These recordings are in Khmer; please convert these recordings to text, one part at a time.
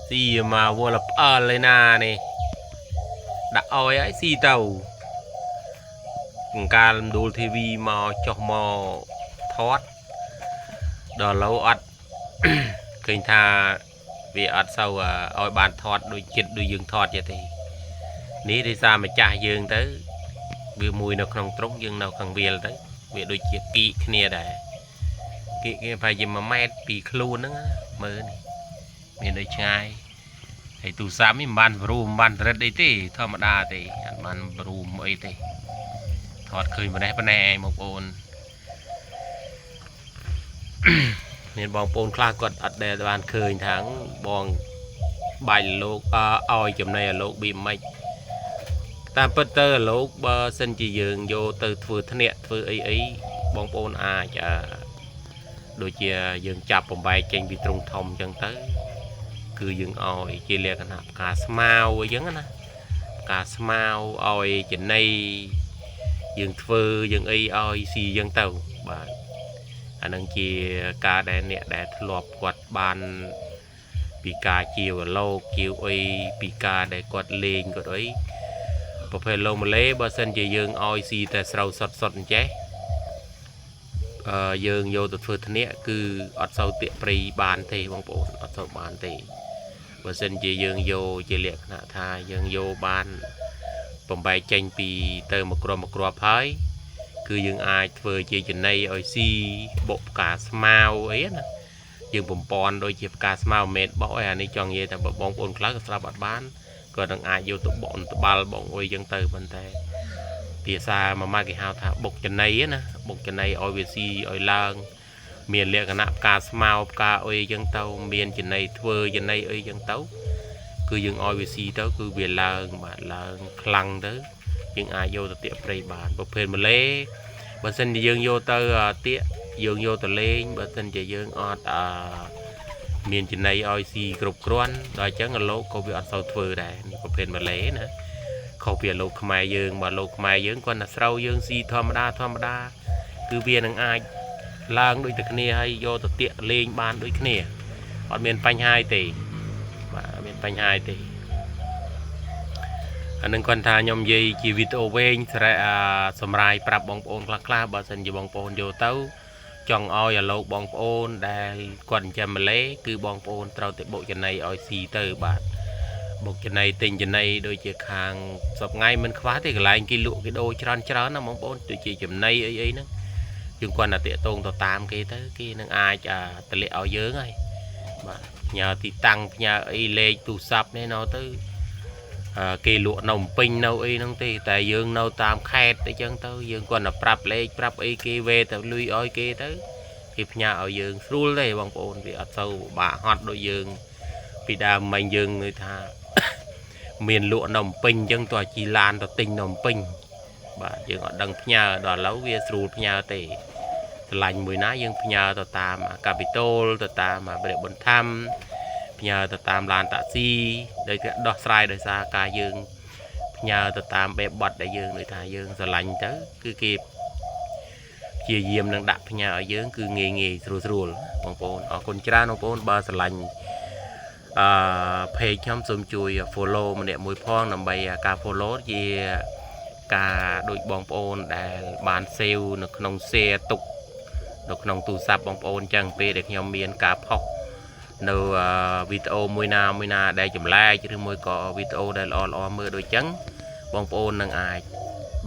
ស៊ីមកវល់ផ្អើលឯណានេះដាក់អោយហើយស៊ីទៅអង្កាលមឌូលធីវីមកចុះមកថតដល់ឡូវអត់ ឃើញថាវាអត់សូវឲ្យបានថតដូចចិត្តដូចយើងថតទេនេះដោយសារម្ចាស់យើងទៅវាមួយនៅក្នុងទ្រុងយើងនៅខាងវាលទៅវាដូចជាគីកគ្នាដែរគីកគ្នាប្រហែលជា1ម៉ែត្រពីខ្លួនហ្នឹងណាមើលនេះមានដូចឆ្ងាយហើយទូរស័ព្ទនេះមិនបានរួមមិនបានរិតអីទេធម្មតាទេអត់បានរួមអីទេថតឃើញម្នេះប៉ុណ្ណេះឯងបងប្អូន មានបងប្អូនខ្លះគាត់អត់ដែលបានឃើញថាបងបាច់លោកអឲ្យចំណីឲ្យលោកបៀម៉េចតាមពិតទៅលោកបើសិនជាយើងយកទៅធ្វើធ្នាក់ធ្វើអីអីបងប្អូនអាចអឺដូចជាយើងចាប់បំបែកចេញពីទ្រុងធំអញ្ចឹងទៅគឺយើងឲ្យជាលក្ខណៈផ្កាស្មៅអីចឹងណាផ្កាស្មៅឲ្យចំណីយើងធ្វើយើងអីឲ្យស៊ីអញ្ចឹងទៅបាទ អានឹងជាការដែលអ្នកដែលធ្លាប់គាត់បានពីការជាវលោកជាវអីពីការដែលគាត់លេងគាត់អីប្រភេទលោម៉ាឡេបើសិនជាយើងឲ្យស៊ីតែស្រូវសុតសុតអញ្ចេះអឺយើងយកទៅធ្វើធ្នាក់គឺអត់សូវទាក់ព្រៃបានទេបងប្អូនអត់សូវបានទេបើសិនជាយើងយកជាលក្ខណៈថាយើងយកបានបំបែកចេញពីទៅមួយគ្រាប់មួយគ្រាប់ហើយ គឺយើងអាចធ្វើជាចំណីឲ្យស៊ីបុកផ្កាស្មៅអីណាយើងបំពន់ដូចជាផ្កាស្មៅមិនមែនបកអីអានេះចង់និយាយថាបើបងប្អូនខ្លះក៏ស្រាប់អត់បានក៏នឹងអាចយកទៅបកត្បាល់បងអុយចឹងទៅប៉ុន្តែភាសាមួយម៉ាត់គេហៅថាបុកចំណីណាបុកចំណីឲ្យវាស៊ីឲ្យឡើង មានលក្ខណៈផ្កាស្មៅផ្កាអុយចឹងទៅមានចំណីធ្វើចំណីអីចឹងទៅគឺយើងឲ្យវាស៊ីទៅគឺវាឡើងបាទឡើងខ្លាំងទៅយើងអាចយកទៅទាក់ព្រៃបានប្រភេទម៉ាឡេ បើសិនជាយើងយកទៅទៀកយើងយកទៅលេងបើសិនជាយើងអត់អឺមានចំណីឲ្យស៊ីគ្រប់គ្រាន់ដល់អញ្ចឹងលោកក៏វាអត់សូវធ្វើដែរនេះប្រភេទម៉ាឡេណាខុសពីលោកខ្មែរយើងបើលោកខ្មែរយើងគាត់តែស្រូវយើងស៊ីធម្មតាធម្មតាគឺវានឹងអាចឡើងដូចតែគ្នាហើយយកទៅទៀកលេងបានដូចគ្នាអត់មានបញ្ហាទេបាទអត់មានបញ្ហាទេអានឹងគាត់ថាខ្ញុំនិយាយជាវីដេអូវែងស្រែសម្រាយប្រាប់បងប្អូនខ្លះខ្លះបើសិនជាបងប្អូនយកទៅចង់ឲ្យអាលោកបងប្អូនដែលគាត់ចិញ្ចឹមម៉ាឡេគឺបងប្អូនត្រូវតែបុកចំណីឲ្យស៊ីទៅបាទបុកចំណីទិញចំណីដូចជាខាងសប្ងៃមិនខ្វះទេកន្លែងគេលក់គេដូរច្រើនច្រើនណាបងប្អូនដូចជាចំណីអីអីហ្នឹងយើងគាត់តែតាកតងទៅតាមគេទៅគេនឹងអាចតម្លាក់ឲ្យយើងហើយបាទផ្ញើទីតាំងផ្ញើអីលេខទូរស័ព្ទនេះនៅទៅគេលក់នៅពេញនៅអីហ្នឹងទេតែយើងនៅតាមខេត្តអីចឹងទៅយើងគាត់តែប្រាប់លេខប្រាប់អីគេវេទៅលុយឲ្យគេទៅគេផ្ញើឲ្យយើងស្រួលទេបងប្អូនវាអត់សូវពិបាកហត់ដូចយើងពីដើមមិញយើងនឿយថា មានលក់នៅពេញអញ្ចឹងតើជីឡានទៅទិញនៅពេញបាទយើងអត់ដឹងផ្ញើដល់ឥឡូវវាស្រួលផ្ញើទេស្រឡាញ់មួយណាយើងផ្ញើទៅតាមកាពីតូលទៅតាមព្រះប៊ុនធម្មផ្ញើទៅតាមឡានតាក់ស៊ីដោយគេដោះស្រាយដោយសារការយើងផ្ញើទៅតាមបែបបត់ដែលយើងដូចថាយើងស្រឡាញ់ទៅគឺគេព្យាយាមនឹងដាក់ផ្ញើឲ្យយើងគឺងាយងាយស្រួលស្រួលបងប្អូនអរគុណច្រើនបងប្អូនបើស្រឡាញ់អឺ page ខ្ញុំសូមជួយ follow ម្នាក់មួយផងដើម្បីការ follow ជាការដូចបងប្អូនដែលបាន save នៅក្នុង share ទុកនៅក្នុងទូរស័ព្ទបងប្អូនអញ្ចឹងពេលដែលខ្ញុំមានការផុសនៅវីដេអូមួយណាមួយណាដែលចម្លែកឬមួយក៏វីដេអូដែលល្អល្អមើលដូចអញ្ចឹងបងប្អូននឹងអាច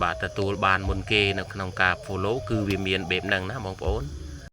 បាទទទួលបានមុនគេនៅក្នុងការ follow គឺវាមានបែបហ្នឹងណាបងប្អូន។